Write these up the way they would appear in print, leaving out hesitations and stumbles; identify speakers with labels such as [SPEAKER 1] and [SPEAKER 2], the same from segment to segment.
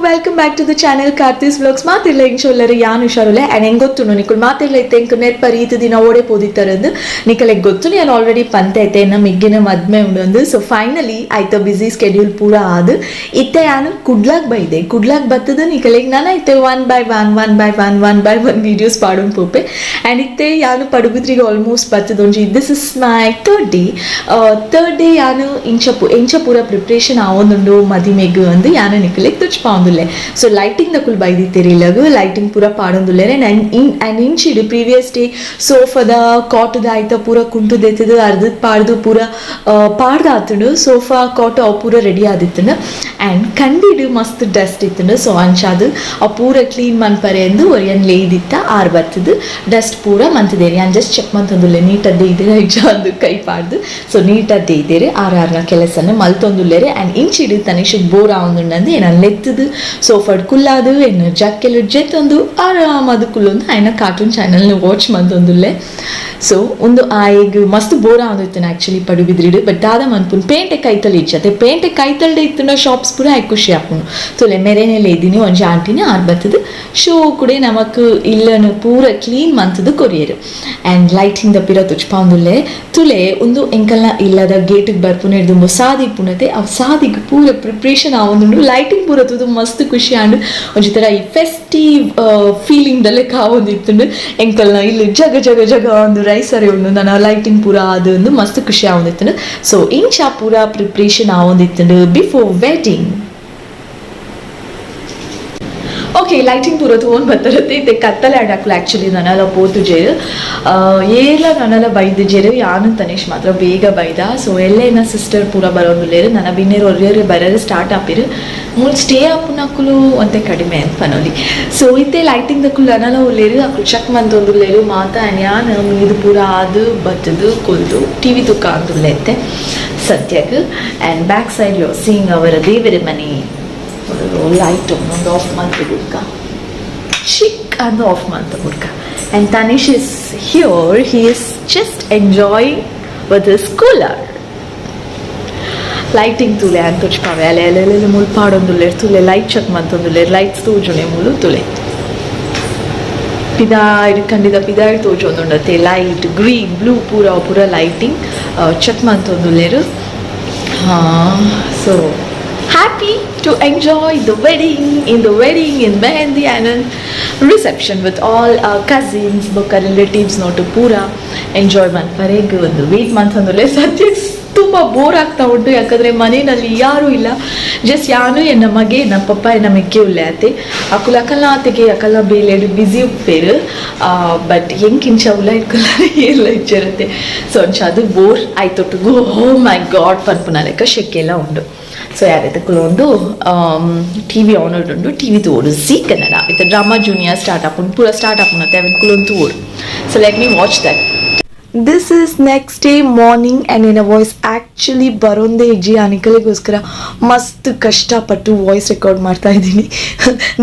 [SPEAKER 1] Welcome back to the channel Karthi's vlogs. ಮಾತಿಲ್ಲ ಇಂಚೊಲ್ಲರು ಯಾನ್ ಹುಷಾರುಲೆ and ಹೆಂಗ್ ಗೊತ್ತುಂಡು ನಿಕುಲ್ ಮಾತಿಲ್ಲ ಇತ್ತೆ ಎಂಕ್ ನೆರ್ಪ ರೀತಿ ದಿನ ಓಡೆ ಪೋದಿತ್ತರಂದು ನಿಕಲೆಗ್ ಗೊತ್ತು. ನಾನು ಆಲ್ರೆಡಿ ಪಂತೆ ಐತೆ ನಮ್ಮ ಮಿಗ್ಗಿನ ಮದ್ಮೆ ಉಂಡು. ಸೊ ಫೈನಲಿ ಆಯ್ತು, ಬ್ಯುಸಿ ಸ್ಕೆಡ್ಯೂಲ್ ಪೂರ ಆದ್ ಇತ್ತೆ ಯಾನು ಕುಡ್ಲಾಕ್ ಬೈದೆ. ಕುಡ್ಲಾಕ್ ಬತ್ತದ ನಿಕಲೆಗ್ ನಾನು ಐತೆ one by one, one by one, one by one videos ಪಾಡೊಂದು ಪೋಪೆ. ಆ್ಯಂಡ್ ಇತ್ತೆ ಯಾನು ಪಡುಬಿದ್ರಿಗೆ ಆಲ್ಮೋಸ್ಟ್ ಬತ್ತದ ಒಂಜಿ. This is my third day. Third day ಯಾನು ಇಂಚ ಪೂರ ಪ್ರಿಪ್ರೇಷನ್ ಆವೊಂದುಂಡು ಮದಿಮೆಗ್ ಅಂದು ಯಾನು ನಿಕಲೆಗ್ ತುಚ್ಪಾವೊಂದುಲ್ಲೆ. ಸೊ ಲೈಟಿಂಗ್ ದಕುಲು ಬೈದಿತ್ತೆರ್, ಇಲ್ಲಗ್ ಲೈಟಿಂಗ್ ಪೂರ ಪಾಡೊಂದುಲ್ಲೆರ್. ಆ್ಯಂಡ್ ಇಂಚಿಡ್ ಪ್ರೀವಿಯಸ್ ಡೇ ಸೋಫಾದ ಕಾಟದ ಆಯ್ತ ಪೂರ ಕುಂಟು ದೆತ್ತದು ಅರ್ಧದ ಪಾಡ್ದು ಪೂರ ಪಾಡ್ದಾತುಂಡು. ಸೋಫಾ ಕಾಟ್ ಅವು ಪೂರ ರೆಡಿ ಆದಿತ್ತುಂಡು. ಆ್ಯಂಡ್ ಕಂಡಿಡ್ ಮಸ್ತ್ ಡಸ್ಟ್ ಇತ್ತುಂಡು. ಸೊ ಅಂಚಾದ್ ಅವು ಪೂರ ಕ್ಲೀನ್ ಮನ್ಪರೆ ಎಂದು ಒರಿಯನ್ ಲೇದಿತ್ತ. ಆರ್ ಬತ್ತದು ಡಸ್ಟ್ ಪೂರ ಮಂತುದೇರಿ. ಯಾನ್ ಜಸ್ಟ್ ಚೆಕ್ ಮಂತೊಂದುಲ್ಲೆ, ನೀಟದ್ದೇ ಇದ್ದೇನೆ ಅಂದು ಕೈ ಪಾಡ್ದು. ಸೊ ನೀಟದ್ದೇ ಇದ್ದೇರೆ. ಆರ್ ಆರ್ನ ಕೆಲಸನ ಮಲ್ತೊಂದುಲ್ಲೆರ್. ಆ್ಯಂಡ್ ಇಂಚಿಡ್ ತನಿಷಕ್ ಬೋರ್ ಆವೊಂದುಂಡಂದು ಏನ ಲೆತ್ತದು ಸೋಫಾಡ್ ಕುಲ್ಲಾದು ಎನ್ನ ಜಕ್ಕೆಲು ಜೆತ್ತೊಂದು ಆರಾಮದು ಕುಲ್ಲೊಂದು ಆಯ್ನ ಕಾರ್ಟೂನ್ ಚಾನೆಲ್ನ ವಾಚ್ ಮಂತೊಂದುಲ್ಲೆ. ಸೊ ಒಂದು ಆಯೆಗ್ ಮಸ್ತ್ ಬೋರ್ ಆವೊಂದಿತ್ತು ಆಕ್ಚುಲಿ ಪಡುಬಿದ್ರಿಡ್. ಬಟ್ ದಾದ ಮನ್ಪುನ್, ಪೇಂಟೆ ಕೈತಲ್ ಇಜ್ಜತೆ. ಪೇಂಟೆ ಕೈತಲ್ಡೆ ಇತ್ತುಂಡ ಶಾಪ್ಸ್ ಪೂರ ಆಯ್ ಖುಷಿ ಆಪುಂಡು. ತುಲೆ ಮೆರೆನೆಲೆ ಇದ್ದೀನಿ ಒಂಜಿ ಆಂಟಿನ. ಆರ್ ಬತ್ತದು ಶೋ ಕೂಡ ನಮಕ್ ಇಲ್ಲನು ಪೂರ ಕ್ಲೀನ್ ಮಂತದು ಕೊರಿಯರ್. ಆ್ಯಂಡ್ ಲೈಟಿಂಗ್ the ಪಿರ ತುಚ್ಪಾವೊಂದುಲ್ಲೆ ತುಲೆ. ಒಂದು ಎಂಕಲ್ನ ಇಲ್ಲದ ಗೇಟಿಗೆ ಬರ್ಪುನ ಹಿಡ್ದು ಸಾದಿ ಪುನತೆ ಅವು ಸಾದಿಗ್ ಪೂರ ಪ್ರಿಪ್ರೇಷನ್ ಆವೊಂದುಂಡು. ಲೈಟಿಂಗ್ ಪೂರ ತೂದು ಮಸ್ತ್ ಖುಷಿ ಆಂಡ್. ಒಂಜಿ ತರ ಈ ಫೆಸ್ಟಿವ್ ಫೀಲಿಂಗ್ ದಲೆಕ ಆವೊಂದಿತ್ತುಂಡು. ಎಂಕಲ್ನ ಇಲ್ಲಿ ಜಗ ಜಗ ಜಗ ಒಂದು ರೈಸರೆ ಉಂಡು ನನ್ನ ಲೈಟಿಂಗ್ ಪೂರ ಅದು ಒಂದು ಮಸ್ತ್ ಖುಷಿ ಆವೊಂದಿತ್ತುಂಡು. ಸೊ ಇಂಚ ಪೂರ ಪ್ರಿಪ್ರೇಷನ್ ಆವೊಂದಿತ್ತುಂಡು ಬಿಫೋರ್ ವೆಡ್ಡಿಂಗ್. ಓಕೆ, ಲೈಟಿಂಗ್ ಪೂರ ತೂವೊಂದು ಬತ್ತರತ್ತೆ. ಇತ್ತೆ ಕತ್ತಲೆ ಆಡಾಕ್ಲು. ಆ್ಯಕ್ಚುಲಿ ನನಲ ಪೋತುಜೆರ್, ಏರ್ಲ ನನಲ ಬೈದಿಜೆರ್. ಯಾನು ತನಿಷ್ ಮಾತ್ರ ಬೇಗ ಬೈದ. ಸೊ ಎಲ್ಲೇನ ಸಿಸ್ಟರ್ ಪೂರ ಬರೋಂದುಲ್ಲೆರ್. ನನ್ನ ಬಿನ್ನೆರ್ ಒರ್ಯೊರ್ಯ ಬರರೆ ಸ್ಟಾರ್ಟ್ ಆಪಿರು. ಮೂಲು ಸ್ಟೇ ಆಪುನಕುಲು ಒಂತೆ ಕಡಿಮೆ ಅಂತ ಪನೊಲಿ. ಸೊ ಇತ್ತೆ ಲೈಟಿಂಗ್ ದಕುಲು ನನಲ ಉಲ್ಲೆರ್. ಅಕುಲು ಚೆಕ್ ಮಂತೊಂದುಲ್ಲೆರ್ ಮಾತ. ಆ್ಯಂಡ್ ಯಾನ್ ಇದು ಪೂರ ಆದ್ ಬತ್ತದು ಕುಲ್ದು ಟಿವಿ ತುಕ್ಕ ಅಂದುಲ್ಲೆ ಇತ್ತೆ ಸದ್ಯಕ್ಕೆ. And back side you seeing ಅವರ ದೇವರ ಮನೆ ಲೈಟ್ ಒಂದೊಂದು ಆಫ್ ಮಂತ್ ಬುಡ್ಕ ಚಿಕ್ ಅಂದು ಆಫ್ ಮಂತ್ ಬುಡ್ಕ. And Tanish is here. He is just enjoying with his cooler. Lighting ತುಲೆ ಅಂತ ತುಚ್ಪಾವೆ. ಅಲೆ ಅಲೆ ಅಲೆ ಮುಲ್ ಪಾಡೊಂದುಲ್ಲೆರ್ ತುಲೆ. ಲೈಟ್ ಚೆಕ್ ಮಂತೊಂದುಲ್ಲೆರ್. ಲೈಟ್ಸ್ ತೋಜುನೆ ಮುಲು ತುಲೆ. ಪಿದಾಯ್ಡ್ ಕಂಡಿದ ಪಿದಾಯ್ಡ್ ತೋಜೊಂದುಂಡತೆ. ಲೈಟ್ ಗ್ರೀನ್ ಬ್ಲೂ ಪೂರ ಪೂರ ಲೈಟಿಂಗ್ ಚೆಕ್ ಮಂತೊಂದುಲ್ಲೆರ್. So happy to enjoy the wedding, in the wedding, in mehndi and in reception with all our cousins ಬೊಕ್ಕ relatives note ಪೂರ ಎಂಜಾಯ್ ಮನ್ಪರೆಗ್ ಒಂದು ವೇಟ್ ಮಂತೊಂದುಲ್ಲೆ. ಸದ್ಯ ತುಂಬ ಬೋರ್ ಆಗ್ತಾ ಉಂಟು, ಯಾಕಂದರೆ ಮನೆಯಲ್ಲಿ ಯಾರೂ ಇಲ್ಲ. ಜಸ್ಟ್ ಯಾನು, ಎನ್ನ ಮಗೆ, ಎನ್ನ ಪಪ್ಪ, ಎನ್ನ ಮೆಕ್ಕೆ ಉಲ್ಲೆ ಆತೆ. ಅಕುಲ ಅಕಲ್ನ ಆತೆಗೆ ಅಕಲ್ನ ಬೇಲೆಡು ಬ್ಯುಸಿ ಉಪ್ಪೇರು. ಬಟ್ ಎಂಕಿಂಚ ಉಲ್ಲ ಇಟ್ಕೊಲ್ಲ ಎಲ್ಲ ಇಚ್ಚಿರುತ್ತೆ. ಸೊ ಅಂಚ ಅದು ಬೋರ್ ಆಯ್ತೊಟ್ಟಿಗೂ ಓ ಮೈ ಗಾಡ್ ಪನ್ಪುನ ಲೆಕ್ಕ ಶೆಕೆಲ್ಲ ಉಂಡು. ಸೊ ಯಾರೈತೆ ಕುಲೊಂದು ಟಿವಿ ಆನ್ ಉಂಡು, ಟಿವಿ ತೋಡು. ಜೀ ಕನ್ನಡ ಇತ್ತೆ ಡ್ರಾಮಾ ಜೂನಿಯರ್ ಸ್ಟಾರ್ಟ್ ಆಪುಂಡು. ಪೂರ ಸ್ಟಾರ್ಟ್ ಆಪುಂಡು, ಅವೆನ್ ಕುಲೊಂದು ತೋಡು. So let me watch that. This is next day morning and ಎನ್ನ ವಾಯ್ಸ್ ಆ್ಯಕ್ಚುಲಿ ಬರೋಂದೇ ಇಜ್ಜಿ. ಆ ನಿಕಲಿಗೋಸ್ಕರ ಮಸ್ತ್ ಕಷ್ಟಪಟ್ಟು ವಾಯ್ಸ್ ರೆಕಾರ್ಡ್ ಮಾಡ್ತಾ ಇದ್ದೀನಿ.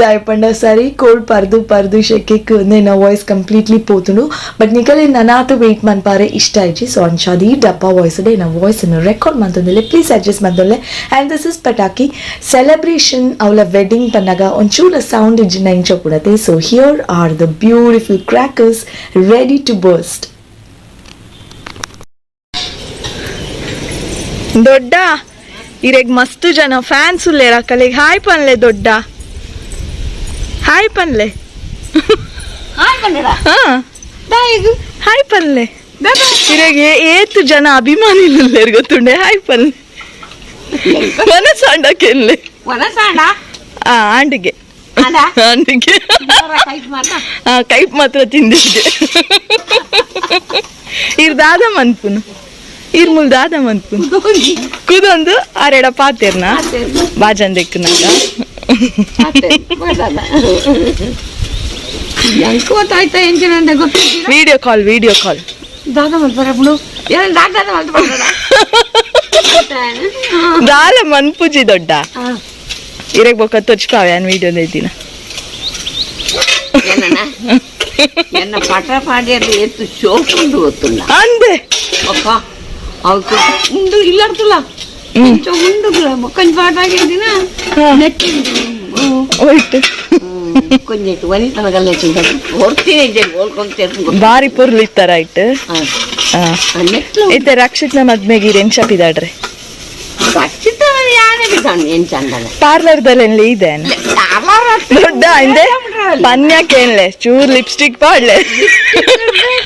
[SPEAKER 1] ದಾಯಪಂಡ ಸರಿ ಕೋಲ್ಡ್ ಪರ್ದು ಪರ್ದು ಶೆಕೆಕ್ ಎನ್ನ ವಾಯ್ಸ್ ಕಂಪ್ಲೀಟ್ಲಿ ಪೋತುಂಡು. ಬಟ್ ನಿಕಲೆ ನನಾತು ವೆಯ್ಟ್ ಮನ್ಪಾರೆ ಇಷ್ಟ ಇಜ್ಜಿ. ಸೊ ಅಂಚಾದ್ ಈ ಡಬ್ಬ ವಾಯ್ಸ್ ಎನ್ನ ವಾಯ್ಸನ್ನು ರೆಕಾರ್ಡ್ ಮಂತೊಂದುಲ್ಲೆ. ಪ್ಲೀಸ್ ಅಡ್ಜಸ್ಟ್ ಮಂತೊಲ್ಲೆ. ಆ್ಯಂಡ್ this is ಪಟಾಕಿ ಸೆಲೆಬ್ರೇಷನ್. ಅವಳ ವೆಡ್ಡಿಂಗ್ ಪನ್ನಗ ಒಂಚೂರ ಸೌಂಡ್ ಇಜ್ಜಿನ ಇಂಚ ಪುಡತೆ. So here are the beautiful crackers ready to burst. ದೊಡ್ಡ ಇರೆಗ್ ಮಸ್ತ್ ಜನ ಫ್ಯಾನ್ಸ್ ಉಲ್ಲೇರ. ಅಕ್ಕಲೆಗ್ ಹಾಯ್ ಪನ್ಲೆ ದೊಡ್ಡ, ಹಾಯ್ ಪನ್ಲೆ. ಹಾ, ಹಾಯ್ ಪನ್ಲೆ. ಇರೆಗ್ ಏತ್ ಜನ ಅಭಿಮಾನಿ ಉಲ್ಲೇರ್ ಗೊತ್ತುಂಡೆ. ಹಾಯ್ ಪನ್ಲೆ. ಮನಸಾಂಡಕ್ಕೆನ್ಲೆ. ಆ ಆಂಡಿಗೆ ಆಂಡಿಗೆ ಕೈಪ್ ಮಾತ್ರ ತಿಂದಿದ್ದೆ. ಇರ್ ದಾದ ಮನ್ಪುನು, ಇರ್ ಮುಲ್ ದಾದ ಮನ್ಪುನು? ಕುದೊಂದು ಆರೆಡ ಪಾತೆರ್ನ ಬಾಜನ್ ದೆಕ್ಕುನಾಗ. Video call, video call. ದಾಲ ಮನ್ಪುಜಿ ದೊಡ್ಡ. ಇರೆಗ್ ಬೊಕ್ಕ ತೊಚ್ಪಾವೆ ಯಾನ್ ವಿಡಿಯೋ ದಿನ.
[SPEAKER 2] ಎನ್ನ ಪಟ ಪಾಡ್ಯದ ಎತ್ತು ಶೋಕುಂಡು ಗೊತ್ತುಂಡ?
[SPEAKER 1] ಅಂದೆ.
[SPEAKER 2] ಒಕ್ಕ ಅವಕ್ಕೆ ಉಂಡು ಇಲ್ಲರ್ತುಲ ಇಂಚ ಉಂಡು ಬೊಕ್ಕಂಜಿ ಪಾಟ ಆಗಿದ್ದಿನ ನೆಟ್ಟಿ.
[SPEAKER 1] ಹೋಯ್ತು.
[SPEAKER 2] ಕೊಂಚ ವನಿತನ ಗಲ್ಲೆ ಹೊರ್ತೀನಿ ಹೋಲ್ಕೊಂತ.
[SPEAKER 1] ಬಾರಿ ಪೊರ್ಲು ಇತ್ತಾರ ಆಯ್ತು.
[SPEAKER 2] ಮೆಟ್ಲು.
[SPEAKER 1] ಇತ್ತೆ ರಕ್ಷಿತ್ನ ಮದ್ಮೆಗೆ ಎಂಚ ಪಿದಾಡ್ರೆ?
[SPEAKER 2] ಖಚಿತ ಯಾನೇ ಬಿದ್ದಾನೆ ಎಂಚ ಅಂದಲ್ಲ.
[SPEAKER 1] ಪಾರ್ಲರ್ದಲ್ಲಿ ಇದೆ ದೊಡ್ಡ ಇಂದೆ ಪನ್ಯಾಕೇನ್ಲೆ, ಚೂರ್ ಲಿಪ್ಸ್ಟಿಕ್ ಪಾಡ್ಲೆ.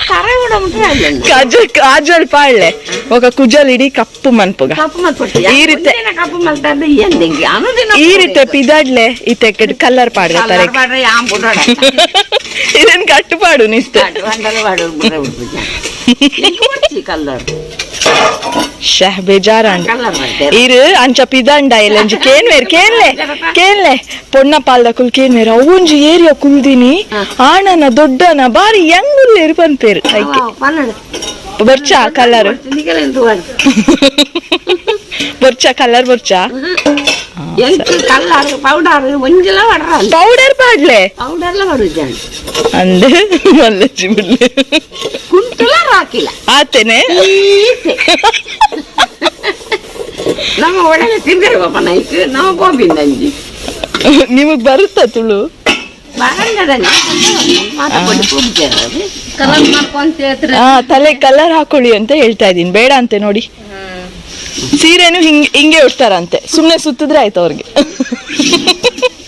[SPEAKER 2] ಕರೆ ಬಿಡ.
[SPEAKER 1] ಕಾಜಲ್ ಕಾಜಲ್ ಪಾಡ್ಲೆ, ఒక ಕುಜಲ್ ಇಡೀ ಕಪ್ಪು ಮನ್ಪುಗ.
[SPEAKER 2] ಕಪ್ಪು ಮಲ್ಪಟ್ಟು.
[SPEAKER 1] ಈ ರೀತಿ-
[SPEAKER 2] ಕಪ್ಪು ಮಲ್ತದ್ದು ಎಂದಿಂಗೆ ಅನುದಿನ.
[SPEAKER 1] ಈ ರೀತಿ ಪಿದಾಡ್ಲೆ, ಇತ್ತೆ ಕಲ್ಲರ್ ಪಾಡ್ರೆ
[SPEAKER 2] ಕಲ್ಲರ್
[SPEAKER 1] ತರಕ್ಕೆ.
[SPEAKER 2] ಪಾಡ್ರೆ ಯಾಂ ಬುಡೋಡ.
[SPEAKER 1] ಇದನ್ ಕಟ್ಟು ಪಾಡು ನಿಸ್ತೆ.
[SPEAKER 2] ಬಂಡಲ ಪಾಡು ಬುಡ ಬಿಡ್ಪುಜ ಕಲ್ಲರ್.
[SPEAKER 1] ಶಹ ಬೇಜಾರಾಂಡ್.
[SPEAKER 2] ಕಲ್ಲರ್ ಮಾಡ್ತೇವೆ.
[SPEAKER 1] ಇರು ಅಂಚ ಪಿದಂಡ ಇಲ್ಲ ಕೇನ್ವೇರ್ ಕೇನ್ಲೆ ಕೇನ್ಲೆ ಪೊಣ್ಣ ಪಾಲ್ದ ಕುಲ್ ಕೇನ್ವೇರ್ ಅವೊಂಜಿ ಏರಿಯಾ ಕುಲ್ದಿನಿ ಆಣನ ದೊಡ್ಡನ ಬಾರಿ ಯಂಗ್ ಉಲ್ಲೇರು ಪನ್ಪೇರು ಐಕೆ.
[SPEAKER 2] ಪನ್ನಡ.
[SPEAKER 1] ಬೊರ್ಚಾ ಕಲರ್? ಬೊರ್ಚಾ ಕಲರ್ ಬೊರ್ಚಾ?
[SPEAKER 2] ಎಂಕ್ ಕಲ್ಲರ್ ಪೌಡರ್ ಒಂಜಿಲ ಪಡ್ರಲ್ಲ.
[SPEAKER 1] ಪೌಡರ್ ಪಾಡ್ಲೆ.
[SPEAKER 2] ಪೌಡರ್ಲ ಪಡುಜಾನ್.
[SPEAKER 1] ಅಂದೆ ಮಲ್ಲಜ್ಜಿ ಬಿಡ್ಲೆ.
[SPEAKER 2] ಕುಂಟುಲ ರಾಕಿಲ್ಲ.
[SPEAKER 1] ಆತೇನೆ.
[SPEAKER 2] ಈತೆ. ನಮ್ಮ ಒಳಗೆ ತಿಂದರೆ ಪಾಪ ನೈಟ್ ನಮ್ಮ ಗೋಬಿಂದಂಜಿ.
[SPEAKER 1] ನಿಮಗ್ ಬರುತ್ತಾ ತುಳು?
[SPEAKER 2] ಕಲರ್ ಮಾಡ್ಕೊಂತ ಹೇಳ್ತೀರಿ.
[SPEAKER 1] ಆ ತಲೆ ಕಲರ್ ಹಾಕೊಳ್ಳಿ ಅಂತ ಹೇಳ್ತಾ ಇದೀನಿ, ಬೇಡ ಅಂತೆ ನೋಡಿ. ಸೀರೆನು ಹಿಂಗ್ ಹಿಂಗೆ ಉಡ್ತಾರಂತೆ, ಸುಮ್ನೆ ಸುತ್ತಿದ್ರೆ ಆಯ್ತು ಅವ್ರಿಗೆ.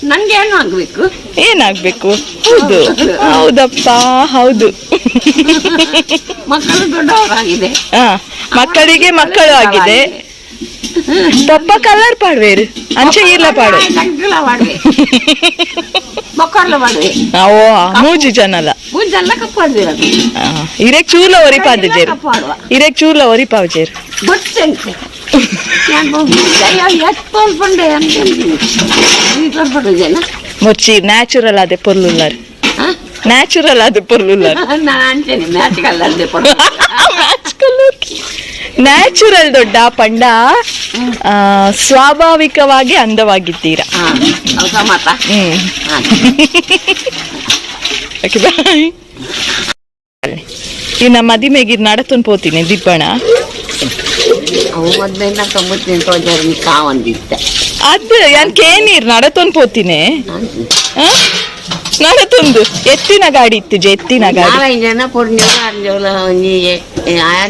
[SPEAKER 2] ನಂಗೆ ಏನು ಆಗ್ಬೇಕು?
[SPEAKER 1] ಏನಾಗ್ಬೇಕು? ಹೌದು, ಹೌದಪ್ಪ, ಹೌದು.
[SPEAKER 2] ಮಕ್ಕಳು ದೊಡ್ಡವರಾಗಿದೆ.
[SPEAKER 1] ಹಾ, ಮಕ್ಕಳಿಗೆ ಮಕ್ಕಳು ಆಗಿದೆ. ಪಪ್ಪ ಕಲರ್ ಪಾಡ್ವೇರು, ಅಂಚೆ ಇರ್ಲ ಪಾಡು.
[SPEAKER 2] ಅಂಕಲ ಮಾಡುವೆ, ಮಕ್ಕಳ ಮಾಡುವೆ.
[SPEAKER 1] ಓ, ಮೂಜಿ ಜನಲ.
[SPEAKER 2] ಮುಂಜೆಲ್ಲ ಕಪ್ಪು ಮಾಡುವೆ.
[SPEAKER 1] ಇರೆಕ್ ಚೂರ್ಲ ಒರಿಪಾದ ಜೇರು.
[SPEAKER 2] ಕಪ್ಪು ಮಾಡುವ.
[SPEAKER 1] ಇರೆಕ್ ಚೂರ್ಲ ಒರಿಪಾವ್ ಜೇರು.
[SPEAKER 2] ಗೊತ್ತಂತೆ ಎಷ್ಟು ಪಂಡೆ ಅಂತ ಜನ.
[SPEAKER 1] ಮೊಚ್ಚಿ ನ್ಯಾಚುರಲ್ ಅದೇ ಪೊರ್ಲುಲ್ಲಾರ್. ನ್ಯಾಚುರಲ್ ಅದೇ ಪೊರ್ಲುಲ್ಲಾರ್.
[SPEAKER 2] ನಾನು ಅಂತೇನೆ match colour.
[SPEAKER 1] Match colour natural ದೊಡ್ಡ ಪಂಡ ಸ್ವಾಭಾವಿಕವಾಗಿ ಅಂದವಾಗಿದ್ದೀರಾ.
[SPEAKER 2] ಹಾ, ಹೌದಾ ಮಾತಾ?
[SPEAKER 1] ಹ್ಮ್.
[SPEAKER 2] ಹಾ.
[SPEAKER 1] Okay, bye. ಈ ನಮ್ಮ ಮದಿಮೆಗೆ ನಡತೊಂದು ಪೋತೀನಿ ದಿಬ್ಬಣ.
[SPEAKER 2] ಅವು ಮದ್ಮೆನ 98 ಜನ ಕಾವಂದಿತ್ತೆ.
[SPEAKER 1] ಅದು ಯಾನ್ ಕೇನೀರ್ ನಡತೊಂದು ಪೋತೀನಿ. ಆ? ನಡತೊಂದು ಎತ್ತಿನ ಗಾಡಿ ಇತ್ತಿಜೆ, ಎತ್ತಿನ ಗಾಡಿ.
[SPEAKER 2] ನಾಲ್ಕೈದು ಜನ ಪೊರ್ಜೋಲ ಅರ್ಜೋಲ ಒಂಜಿ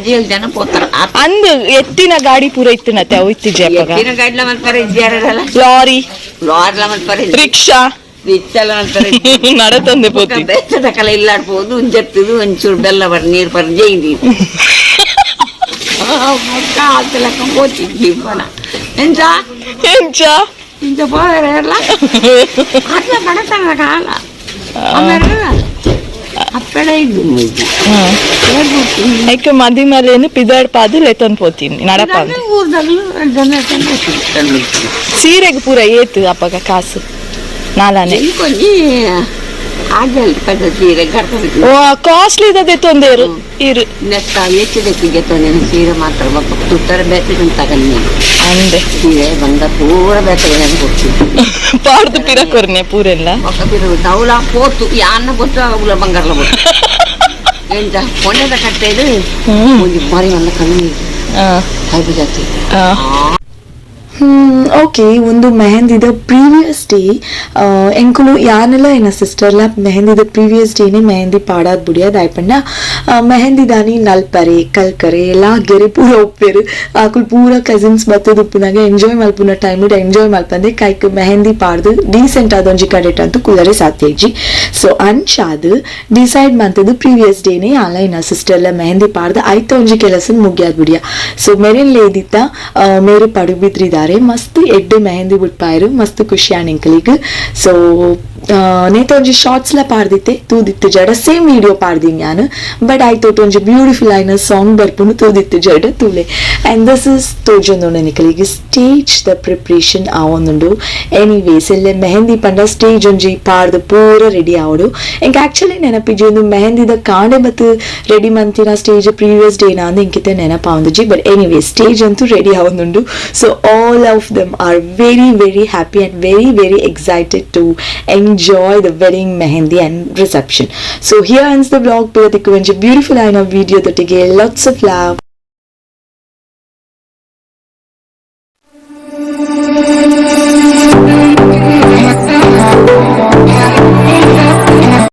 [SPEAKER 2] ಐದು ಜನ ಪೋತಾರ.
[SPEAKER 1] ಅಂದು ಎತ್ತಿನ ಗಾಡಿ ಪೂರ ಇತ್ತಿನತೆ, ಅವು ಇತ್ತಿಜೆ ಅಪ್ಪಗ?
[SPEAKER 2] ಎತ್ತಿನ ಗಾಡಿಲ ಮಲ್ಪರೆ ಇದ್ದಾರಲ್ಲ.
[SPEAKER 1] ಲಾರಿ.
[SPEAKER 2] ಲಾರ್ಲ ಮಲ್ಪರೆ.
[SPEAKER 1] ರಿಕ್ಷಾ.
[SPEAKER 2] ರಿಕ್ಷಾಲ ಮಲ್ಪರೆ.
[SPEAKER 1] ನಡತೊಂದೆ ಪೋತಿ.
[SPEAKER 2] ಬೆಚ್ಚದ ಕಲ ಇಲ್ಲಾಡ್ಬೋದು, ಒಂಜೆತ್ತದು ಒಂಚೂರು ಬೆಲ್ಲ ಬರ್ ನೀರು ಬರ್ ಜೈದಿ ಆತಲಕ್ಕ ಪೋತಿದ್ವಿ ಬಣ ಎಂಚ.
[SPEAKER 1] ಎಂಚ?
[SPEAKER 2] ಇಂಚ ಪೋದರೆ ಎಲ್ಲ ಅಟ್ಲ ಬಡತನ ಕಾಲ ಆಮೇಲೆ ಅಪ್ಪಡ ಇದ್ದು.
[SPEAKER 1] ಐಕೆ ಮದಿಮಲೇನು ಪಿದಾಡ್ ಪಾದು ಲೆತ್ತೊಂದು ಪೋತೀನಿ ನಡಪ.
[SPEAKER 2] ಊರ್ದಾಗಲೂ ಜನ.
[SPEAKER 1] ಸೀರೆಗೆ ಪೂರ ಏತು ಅಪ್ಪಗ ಕಾಸು ನಾಲಾನೆ?
[SPEAKER 2] ಒಂಜಿ ಆಜಲ್ ಪದ ಸೀರೆ ಗರ್ಭ.
[SPEAKER 1] ಓ, ಕಾಸ್ಟ್ಲಿ ಇದ್ದದೆ ತೊಂದೇರು ಇರು.
[SPEAKER 2] ನೆತ್ತ ಹೆಚ್ಚಿದಕ್ಕೆ ತೊಂದರೆ ಸೀರೆ ಮಾತ್ರ ಬೊಕ್ಕ ತುತ್ತರ ಬೇತೆ ತಗೊಂಡು.
[SPEAKER 1] ಅಂದೆ.
[SPEAKER 2] ಸೀರೆ ಬಂದ ಪೂರ ಬೇತೆ ಕೊಡ್ತೀವಿ.
[SPEAKER 1] ಪಾಡ್ದು ಪಿರ ಕೊರ್ನೆ ಪೂರೆಲ್ಲ.
[SPEAKER 2] ಬೊಕ್ಕ ಪಿರ ಅವಳ ಪೋತು ಯಾನ್ನ ಗೊತ್ತು ಅವಳ ಬಂಗಾರಲ ಗೊತ್ತು ಎಂತ ಕೊನೆದ ಕಟ್ಟೆದು. ಒಂಜಿ ಬಾರಿ ಮಲ್ಲ ಕಮ್ಮಿ ಹೈಬು ಜಾತಿ.
[SPEAKER 1] ಓಕೆ, ಒಂದು ಮೆಹಂದಿದ ಪ್ರೀವಿಯಸ್ ಡೇ ಎಂಕುಲು ಯಾನೆಲ್ಲ ಎನ್ನ ಸಿಸ್ಟರ್ಲ ಮೆಹಂದಿದ ಪ್ರೀವಿಯಸ್ ಡೇನೆ ಮೆಹಂದಿ ಪಾಡಾದ್ ಬುಡಿಯಾದ ಆಯ್ಪಂಡ ಮೆಹಂದಿ ದಾನಿ ನಲ್ಪರೆ ಕಲ್ಕರೆ ಲಾಗೆರೆ ಪೂರ ಒಪ್ಪೇರು. ಆಕುಲು ಪೂರ ಕಸಿನ್ಸ್ ಬತ್ತದ ಉಪ್ಪುನಾಗ ಎಂಜಾಯ್ ಮಲ್ಪುನ ಟೈಮ್ ಎಂಜಾಯ್ ಮಲ್ಪಂದೆ ಕೈಕ್ ಮೆಹಂದಿ ಪಾಡ್ದು ಡೀಸೆಂಟ್ ಆದ ಒಂಜಿ ಕಡೆಟ್ ಅಂತೂ ಕುಲ್ಲರೆ ಸಾಧ್ಯ ಇಜ್ಜಿ. ಸೊ ಅಂಚಾದ್ ಡಿಸೈಡ್ ಮಂತದ್ದು ಪ್ರೀವಿಯಸ್ ಡೇನೆ ಆಲ ಎನ್ನ ಸಿಸ್ಟರ್ಲ ಮೆಹಂದಿ ಪಾಡ್ದು ಐತ ಒಂಜಿ ಕೆಲಸ ಮುಗಿಯಾದ್ ಬಿಡಿಯ. ಸೊ ಮೆರಿನ್ ಲೇದಿತ್ತ ಮೇರು ಪಡುಬಿದ್ರಿದ್ದಾರೆ, ಮಸ್ತ್ ಎಡ್ಡೆ ಮೆಹಂದಿ ಬುಟ್ಪಾಯರು, ಮಸ್ತ್ ಖುಷಿಯಾನ್ ಎಂಕಲಿಗ್. ಸೊ ನೇತ ಒಂಜಿ ಶಾರ್ಟ್ಸ್ಲ ಪಾಡ್ದಿತ್ತೆ, ತೂದಿತ್ತು ಜಡ ಸೇಮ್ ವಿಡಿಯೋ ಪಾಡ್ದಿನಿ ಯಾನ್, ಬಟ್ ಆಯ್ತು ಒಂಜಿ ಬ್ಯೂಟಿಫುಲ್ ಆಯ್ನ ಸಾಂಗ್ ಬರ್ಪುಂಡು, ತೂದಿತ್ತು ಜಡ ತೂಲೆ. And this is ತೋಜೊಂದುಂಡು ನಿಕಲಿಗ್ stage the preparation ಆವೊಂದುಂಡು. Anyways, ಎಲ್ಲ ಮೆಹಂದಿ ಪಂಡ ಸ್ಟೇಜ್ ಒಂಜಿ ಪಾಡ್ದು ಪೂರ ರೆಡಿ ಆವಡು. ಎಂಕ್ ಆಕ್ಚುಲಿ ನೆನಪಿಜಿ, ಒಂದು ಮೆಹಂದಿದ ಕಾಂಡೆ ಬತ್ತು ರೆಡಿ ಮಂತಿನ ಸ್ಟೇಜ್ ಪ್ರೀವಿಯಸ್ ಡೇನ ಅಂದ್ ಎಂಕಿತೆ ನೆನಪಾವೊಂದುಜಿ. But anyway, stage ಅಂತೂ ರೆಡಿ ಆವೊಂದುಂಡು. So all of them are very very happy and very very excited to enjoy the wedding mehendi and reception. So here ends the vlog. ಪಿರತಿಕ್ಕು ಒಂಜಿ beautiful ಆಯ್ನ video ದೊಟ್ಟಿಗೆ. Lots of love.